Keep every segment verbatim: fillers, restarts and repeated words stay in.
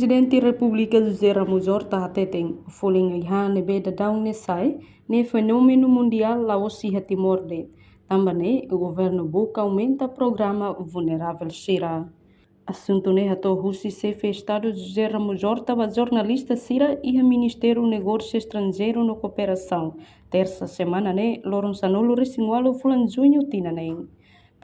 Prezidente Repúblika José Ramos Horta hateten, folin ai-han ne'ebé daudaun ne'e sai, ne'e fenómenu mundiál la'ós iha Timor de'it. Tanba ne'e, governu buka aumenta programa vulneravel sira. Asuntu ne'e hato'o husi Xefe Estadu José Ramos Horta ba jornalista sira iha Ministériu Negósiu Estranjeiru no Kooperasaun, tersa semana ne'e, loron sanulu-resin-ualu fulan Juñu tinan neen.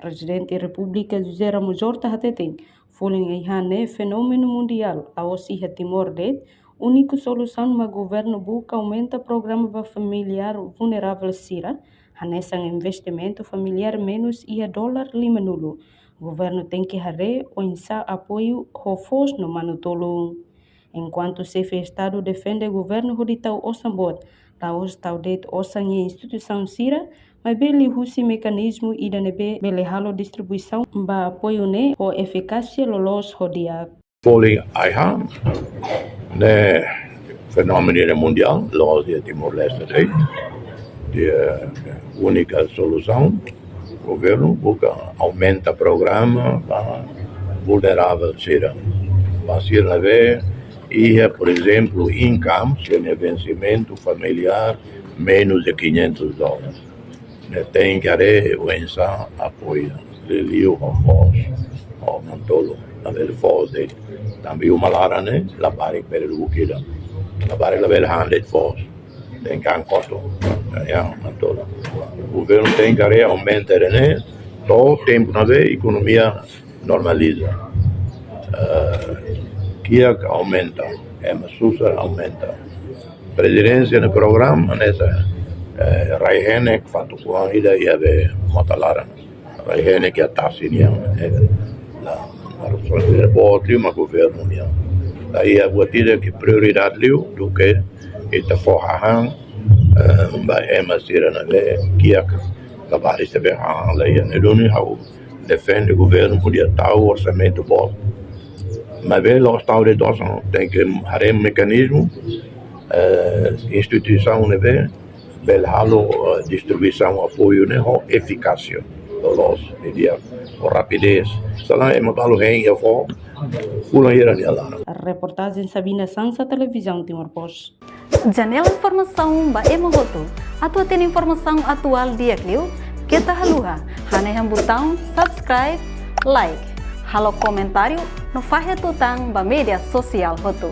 Prezidente Repúblika José Ramos Horta hateten, folin ai-han ne'e fenómenu mundiál la'ós iha Timor de'it, úniku solusaun mak governu buka aumenta programa ba familiár vulneravel sira, hanesan investimentu familiár menus iha dolar lima-nulu. Governu tenke haree oinsá apoiu ho foos no manu-tolun. Enkuantu Xefe Estadu defende governu hodi tau osan boot, la'ós tau de'it osan iha instituisaun sira, maibé liuhusi mekanizmu ida ne'ebé bele halo distribuisaun ba apoiu ne'e ho efikásia loloos ho di'ak. Folin ai-han ne'e fenómenu ne'e mundiál, la'ós iha Timor-Leste de'it. Nia únika solusaun, governu buka aumenta programa ba vulneravel sira. Ba sira ne'ebé iha, por ezemplu, income, sira-nia vensimentu familiár menus de quinhentos dólares. Ne'e tenke haree oinsá apoiu, liuliu ho foos, ho manu-tolun, labele foos de'it. Tanba uma laran ne'e, labarik bele lubuk ida. Labarik labele han de'it foos. Tenke han kotuk. Ya, manu-tolun. Governu tenke haree aumenta ne'e, to'o tempu ne'ebé ekonomia normaliza. Eh, kiak aumenta, ema susar aumenta. Prezidénsia nia programa, hanesan, eh, rai-henek, fatuk-oan ida iha be mota laran. Rai-henek iha tasi nian, eh, la, harus fazer boot liu mak governu nian. La iha buat ida ke prioridade liu, duké ita fó hahán, eh, ba ema sira ne'ebé kiak, labarik sira be hahán la iha, ne'e duni ha'u defende governu podia tau orsamentu boot. Maibé la'ós tau de'it osan, tenke haree mekanizmu, eh, instituisaun ne'ebé bele halo, eh, distribuisaun apoiu ne'e ho efikásia, loloos, di'ak, ho rapidez. Sala ema balu hein iha foho, fulan hira nia laran. Reportajen Sabina Sansa, Televizaun Timor Post. Janela informasaun ba ema hotu. Atu hatene informasaun atuál di'ak liu, keta haluha hanehan butaun subscribe, like, halo komentáriu no fahe tutan ba média sosiál hotu.